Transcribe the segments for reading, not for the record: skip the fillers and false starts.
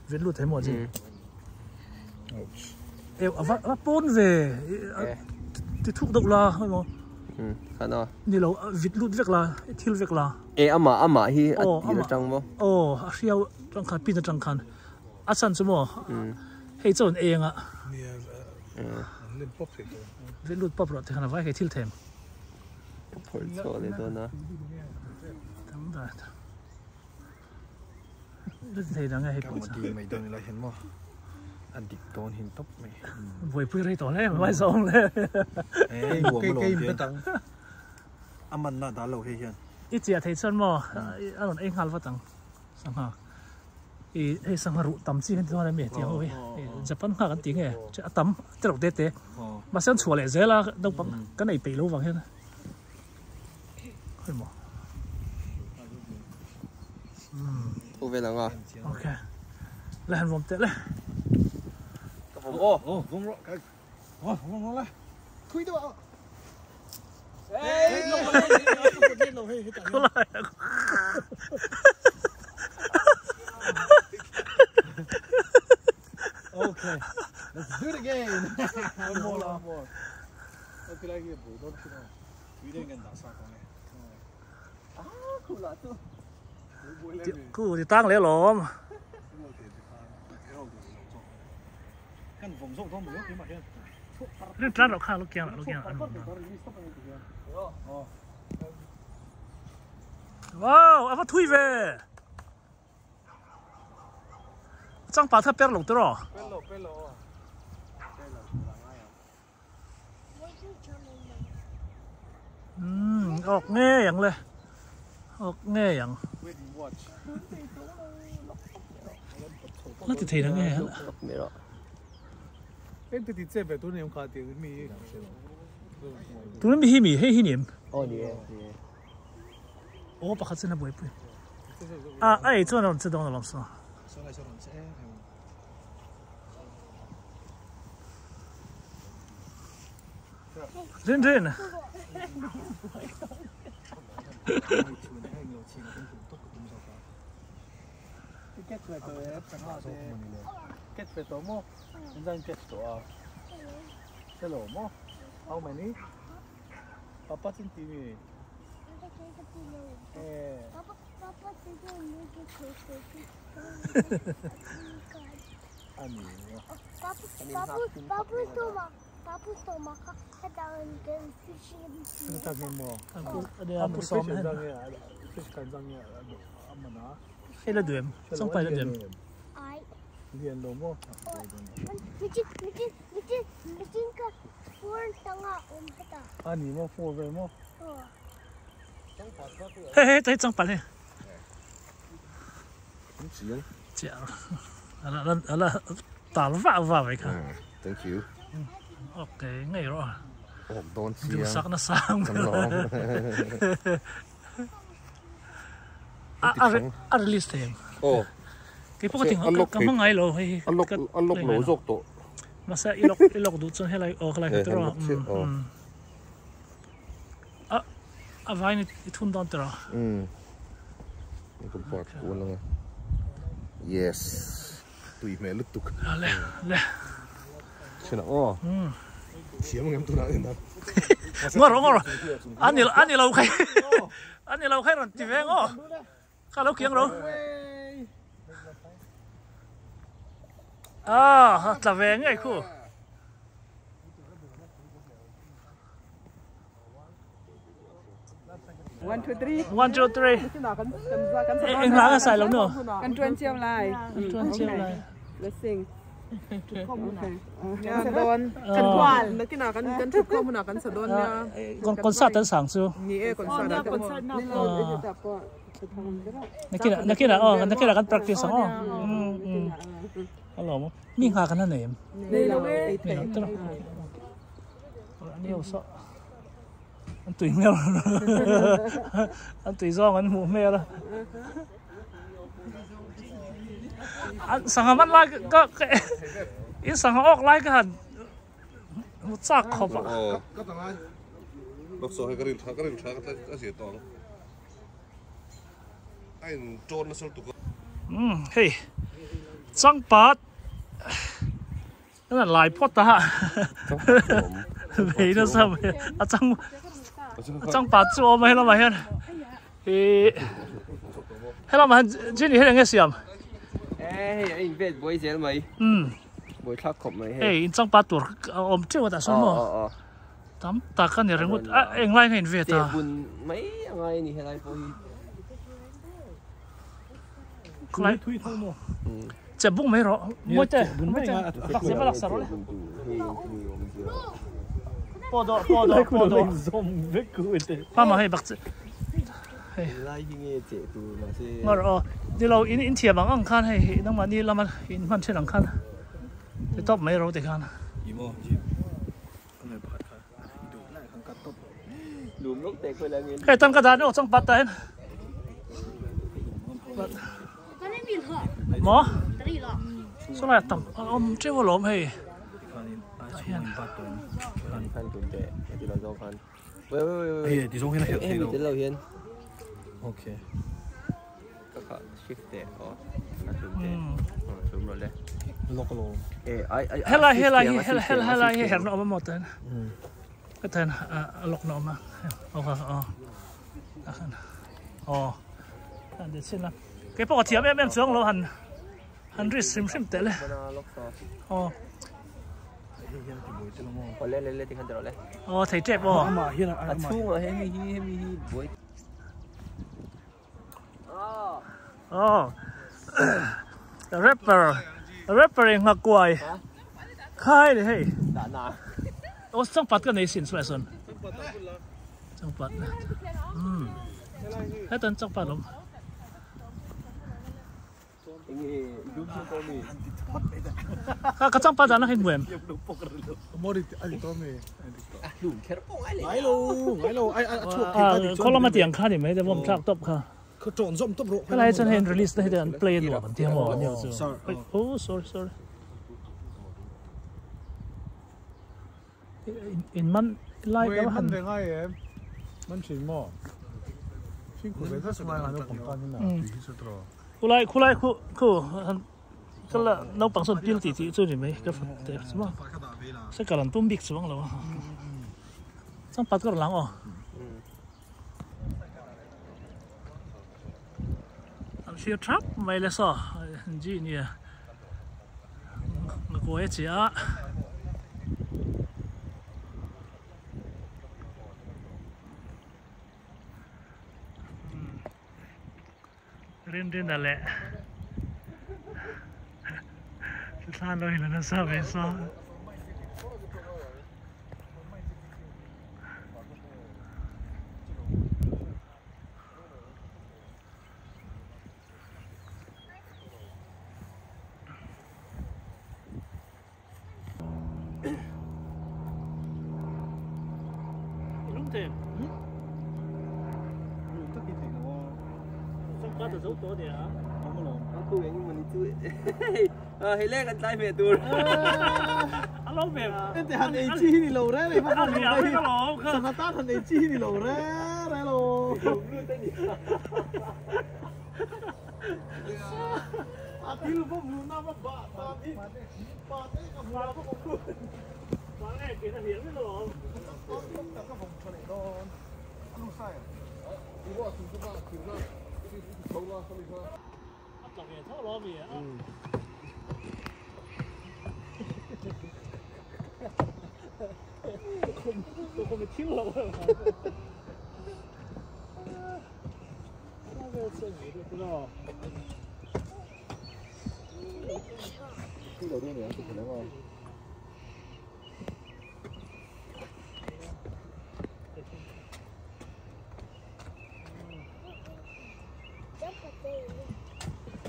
Vit lut thei maw chi? E ava ava pawn ve ti thuk deuh la hei maw. Khan a. Ni lo vit lut vek la i thil vek la. E ama ama hi a tir atang maw? Aw a hriau atang khan pin atang khan a chhan chu maw hei chuan eng a. Vit lut pawp rawh tikhan a vai hei thil them. Ka phawrh chhuah leh dawn a. Buaipui rei tawh hle mai zawng le. I chiah thei chuan maw a rawn ei nghal vat ang sangha i hei sangha ruh tam chi hian chuan emi tiang ho hi Japan nghak an ti nge a tam te reuh te te mahse an chhuah leh zel a naupang kan ei peih lo vang hian. Khawi maw? Thu vel ang a. Okay. Le han vawm teh le. Ka vawm aw. Oh, vawm rawh. Kai. Oh, vawm rawh le. Thui deuh a. Hey, lo lo hei hei. Khulai. Okay. Let's do it again. One more, one more. Khu thì tang leh lawm. Rin tlan rawh kha lo kiang lo kiang an Wow, ava thui ve. Changpa kha per lo tiraw. Per lo, per lo. Umm awk ngei ang le awk ngei ang la ti thei na nge tuna mi hi mi hei hi ni em aw pakhat chu na buaipui a a ei chuan a rawn che dawn alawm saw. Rin rin. How many? Papa cintini. Eh. Hei la duh em? Changpai la duh em? Hei hei hei changpal hei. Chiah ala ala tal vah vah mai kha. Thank you. Okay ngei rawh. Ok dawn chiang. Duhsak na sang. A a a release thei em? Oh. Kei pawh ka ti ka hma ngai lo hei hi. A lock a lock lo zawk tawh. Mahse i lock i lock duh chuan helai aw helai kha tiraw. A a vain i thun dawn tiraw? Umm. Kan part kual anga. Yes. Tui hmel lutuk. A le le. Chhina aw. Umm. Thiam ang em tunah hian a. Ngaw rawh ngaw rawh. A ni a ni lo khai. A ni lo khai rawn ti ve ngaw. Kha lo kiang ro. Ah, tla ve ngei khu. One, two, three. One, two, three. Eng hla ka sai lo no. Kan tuan chiao lai. Kan tuan chiao lai. Let's sing. Okay. Kan kan kual. Nakina kan kan thut khom huna kan sa don nia. Kon concert an sang chu. Ni e concert a concert na. Nakina nakina oh nakina kan practice ang oh. Mm. Hello mo. Mi nga kan na nem. Nei lo e. Nei lo tro. An yêu sợ. An tui hmel. An tui zawng an hmuh hmel a. An sangha man lai ka ka in sangha awk lai ka han hmu chak khawp a. Ka ta ngai. Lok saw hei ka rin tha ka rin tha ka a zir tawh ang. A in tawn nasa lutuk a. Umm hei. Changpat an lai phawt a vei nasa mai a chang a changpat chu a awm a helamah hian ihh helamah hian Jenny hian enge siam hei a in vet buai zel mai umm buai thlak khawp mai hei hei in changpat tur a awm teuh a tah sawn maw tam tak a ni ringawt a englai nge in vet a che bun mai a ngai a ni helai pawh hi. Khlai thui tho maw? Che bung mai rawh. Mawi te, mawi te. Lak zema lak sa rawh le. Po do, po do, po do. Mama hei bak che. Hei. Lai hi nge che tur ma se. Ngar aw. Ni lo in in thiam ang ang khan hei hi nangmah ni lama in hman then ang khan. Ti top mai ro ti khan. Imo ji. Ka pakhat kha. I duh lai khan ka top. Lum lawk teh khawi lai nge. Hei tan ka dan aw chang pat ta hian. Maw? Saw lai a tam a awm teuh alawm hei. Hian khan tum teh a ti lo zawng khan. Wei wei wei wei. Hei ti zawng hian a herh thei lo. Hemi tel lo hian. Okay. Ka kha shift teh aw a tum teh. Tum rawh le. Lock alawm. Eh ai ai. Helai helai hi helai helai hi herh na awm a maw ten. Ka then a lock na awm a. Aw kha aw. Aw han ti chhin a kei pawh ka thiam em em chuang lo han han risk hrim hrim teh le aw aw thei tep aw a chhungah hian hemi hi hemi hi buai aw rapper rapper in nghakuai khai le hei aw changpat ka nei sin chuai sawn Changpat umm hetan changpat awm. Ka ka changpat dan a hin muem. Khaw lama tiang kha ni mai te bawm thlak tawp kha. Helai chuan hei an release na hi te an play a nuam an ti a maw ania chu. Oh sorry sorry. In man lai ka han. Man ve ngai em? Man thin maw? Fimkhur ve nasa ngai naupang tan in a tui hi chu tawh. Khulai khulai khu khu han kal a naupang sawn pil tih tih chu ni mai ka fat te chu maw. Se kal an tum bik chuang lo a. Changpat ka rawn lang aw. An thlir thap mai le saw ji nia nga kawi a chiah a. Rin rin a leh thla lo in a nasa ve saw. Hei le kan tlai ve tur. Ente han ei chi hi ni lo re re va han ei sangha tan han ei chi hi ni lo re re lo. A thil vawm lu na va ba tan hi pa te ka hmu a vawm lu. Pa nge ke na hian lo. Ka vawm tha leh dawn. Lu sai. A tla ve tho lo mi a. Ko mi thil lo.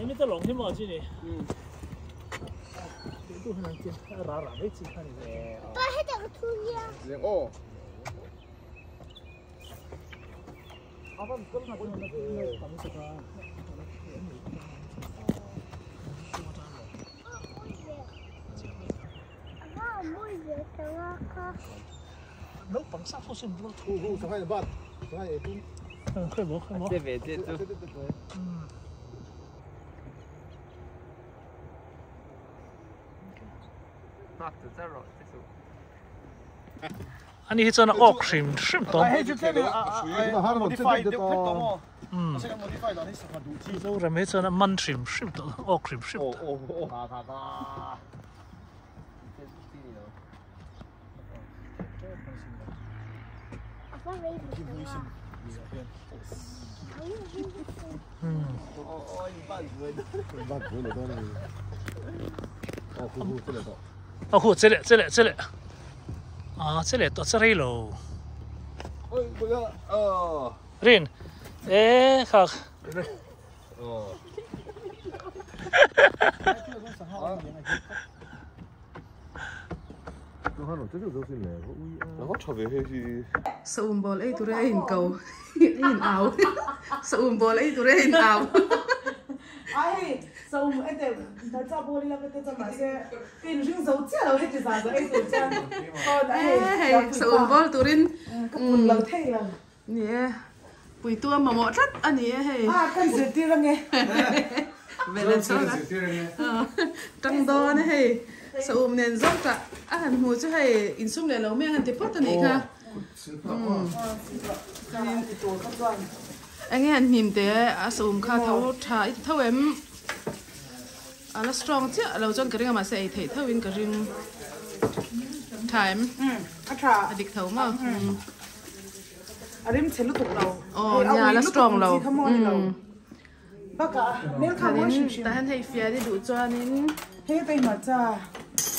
Emi te lawng hi maw chi ni? Tu han an tin ra ra mai chi kha ni. Pa heta ka thu nia. Leng aw. Naupang sak ho sin bul thu hu sangai bat sangai e tum khoi bo khoi bo che ve che chu. Ani hi chuan a awk hrim hrim tawh. Zoram hi chuan a man hrim hrim tawh awk hrim hrim tawh. A khu che leh che leh che leh a che leh tawh che rei lo rin e kha Saum ball ei tura a in ko a in au saum ball ei tura a in au hei saum ball turin ni e puitu a mamawh tlat a ni e hei vele chuan a tang dawn e hei saum nen zawk tah a han hmuh chu hei insum leh lo mai ang han ti phawt a nih kha enge han hnim te a saum kha tho tha i ti tho em a la strong chiah lo chuan ka ring a mahse ei theih tho in ka ring tha em a dik tho maw. A rim chhe lutuk lo. Aw nia a la strong lo. Bakah hmel kha mawi hrim hrim. Tah hian hei fian i duh chuanin. Hei ka inhmar cha.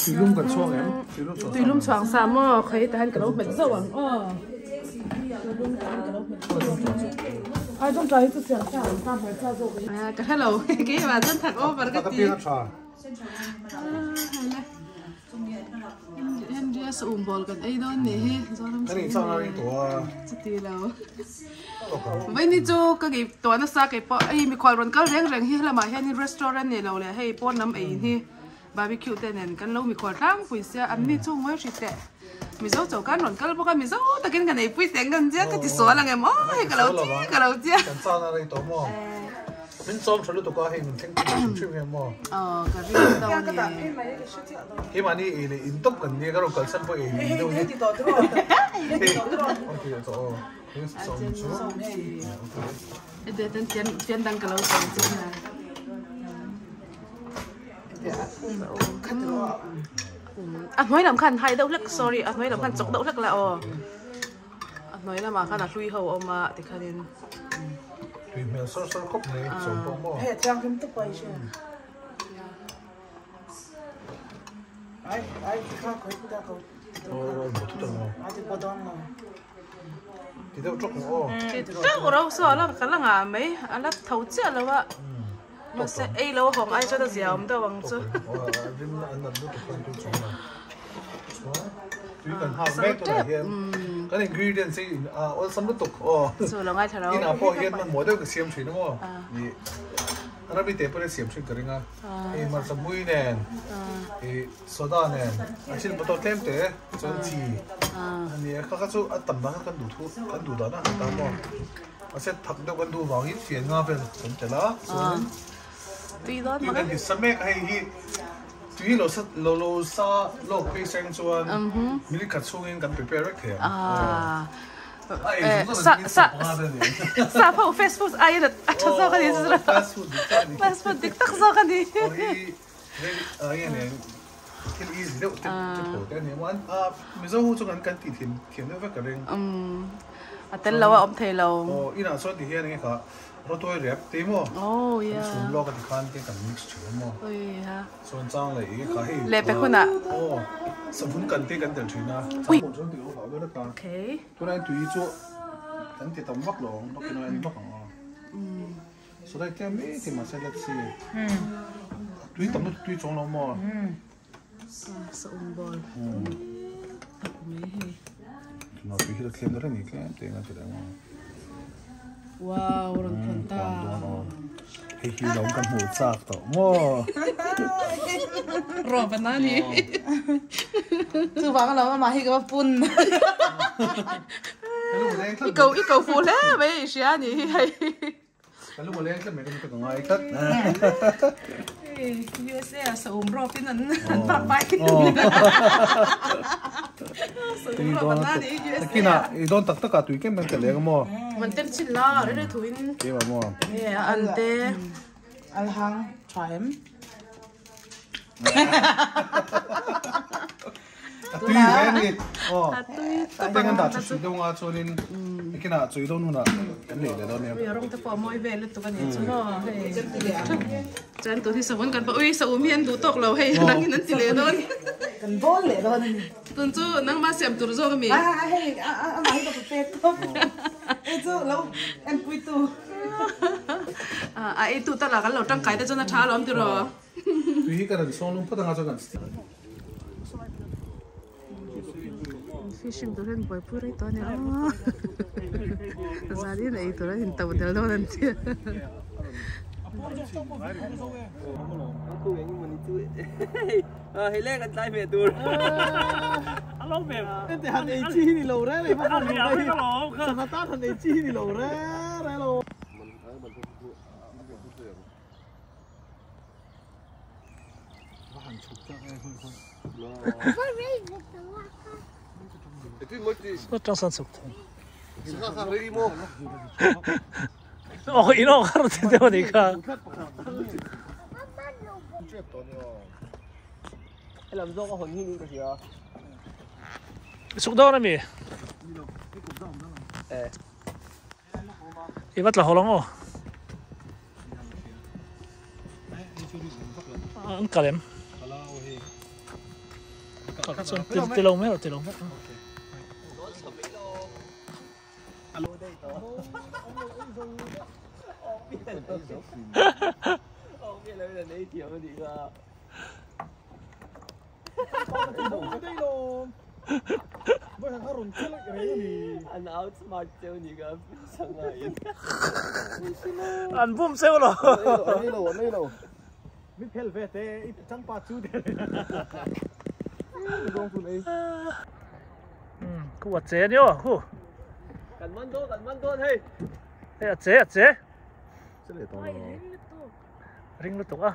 Tuilum kan chhuak em? Tuilum chhuang sa. Tuilum chhuang sa maw? Khawi tah hian ka lo hmet zauh ang aw. Tuilum tah hian ka lo hmet zauh ang. Ai dawng tla hi chu siam sa ang ta hmar cha zawk hi. Ka hre lo keimah chuan thak over ka ti. Henry-a saum ball kan ei dawn nih hi Zoram chuti lo Vaini chu ka ngei tawh nasa kei pawh hei mikhual rawn kal reng reng hi helamah hianin restaurant nei lo leh hei pawn lam ei hi barbecue te nen kan lo mikhual tlangpui sia an ni chu ngawi hri teh Mizo chaw khan rawn kal bawk a Mizo takin kan eipui teh ang kan zia ka ti sual ang em aw hei ka lo ti ka lo tia. Min chawm tha lutuk a hei min thleng thei hrim hrim hian maw. Aw ka ring deuh a ni. Keimahni ei leh in tawp kan nia ka rawn kalsan pawh ei leh in deuh hi. Hei okay tawh aw hei sawm chu. Hei ten fian dang ka lo sawi chu nia. A hnuai lam khan hai deuh hlek sorry a hnuai lam khan chawk deuh hlek la aw. A hnuai lamah khan a hlui ho a awm a tikhanin. Tui hmel sawr sawr khawp mai chawm pawh maw. Hei a thianghlim tawp a i hria. Ai ai ti kha khawi ti da ko. Aw bo thut ang aw. Ai ti bo dawn lo. Ti deuh tawk ang aw. Ti deuh rau saw a la ka la ngah mai a la tho chiah lo a. Mahse ei lo a hawng ai chuan a zia awm deuh ang chu. Rim na an nat lutuk khan tui chawm a. Chuan tui kan hak mek tunah hian kan ingredients hi a awlsam lutuk aw. Chu lo ngaithla lo. Inah pawh hian hmanhmawh deuh ka siam thin a maw. Ih Rabi te pawh hi siam thin ka ring a. Hei hmarcha mui nen ih soda nen a thil bottle tlem te chuan chi a ni a. Kha kha chu a tam dan kha kan duh thu kan duh dan a han ta maw. Mahse thak deuh kan duh vangin fian nga vel kan tel a chuanin tui dawn tui kan hit sa mek a hei hi tui lo sa lo lo sa lawk phei seng chuan minute khat chhungin kan prepare vek thei ang a ei zawng zawng in minute 15 vel ni sa pho fast food aiin a tha zawk a ni fast food dik tak a ni fast food dik tak zawk a ni aw hi very nge thil easy deuh te te pho te a ni a Mizo ho chu kan kan tih thiam thiam deuh vek ka ring. A tel lo a awm thei lo. Aw inah chuan ti hian enge kha rawtuai rep te maw. Oh yeah. Kan chhum lawk a ti khan te kan mix thin a maw. Ui ha. Chuan chang leh i kha hei. Leh pe hunah. Aw savun kan te kan tel thin a. Ui. Chang chuan ti lo hlau deuh ta. Okay. Tunah hian tui chu kan ti tam vak lo ang bawk in a en vak ang aw. Saw lai tlem mai thei mahse let's see. Tui tam lutuk tui chuang lo maw. Sa um ball. Mai hei. Tuna tui hi la thlem deuh ni tlem te nga ti reng a. Wow, ron phon ta. Hei hi lawm kan hmuh chak tawh maw. Ro banani. Chu vang lo ama hi ka va pun. I ko i ko fu hle mai i hria ni hi hei. Ka lu leng tlat mai ka ni ka ngai tlat. Hei USA ah saum rawpin an an pak bai. Saum rawp an la ni USA. Nakinah i dawn tak takah tui kem kan tel leng maw? Man tem chin la re re thuin. Keimah maw? E an te. Al hang tha em? A tui hle a ni. Aw. A teng an dah chu sui deuh nga chuanin nakinah chui dawn hunah kan nei leh dawn nia. Ui a rawng te pawh a mawi vel lutuk a nih chu maw hei. Chuan tun hi savun kan pawh ui saum hi an duh tawk lo hei nangin an ti leh dawn. Kan bawl leh dawn a ni. Tun chu nangmah siam tur zawk a mi. A hei amah hi ka prepare tawp. Hei chu lo enpui tu. A eitu tal ah kan lo tangkai te chuan a tha alawm tiraw. Tui hi ka rawn sawng lung phawt anga chuan kan steam. Fishing tur hian buaipui rei tawh a nia aw zanin ei tur an intoh del dawn an tia. Tang san chuk thei. Oh, in oh kar te te ni kha. Chuk dawn ami. I va tla haw lo maw? An kal em? Kal chuan ti lo mai rawh ti lo mai rawh. An bum cheu lo. Khu a che a ni aw khu. Hei a che a che. Ring lutuk a.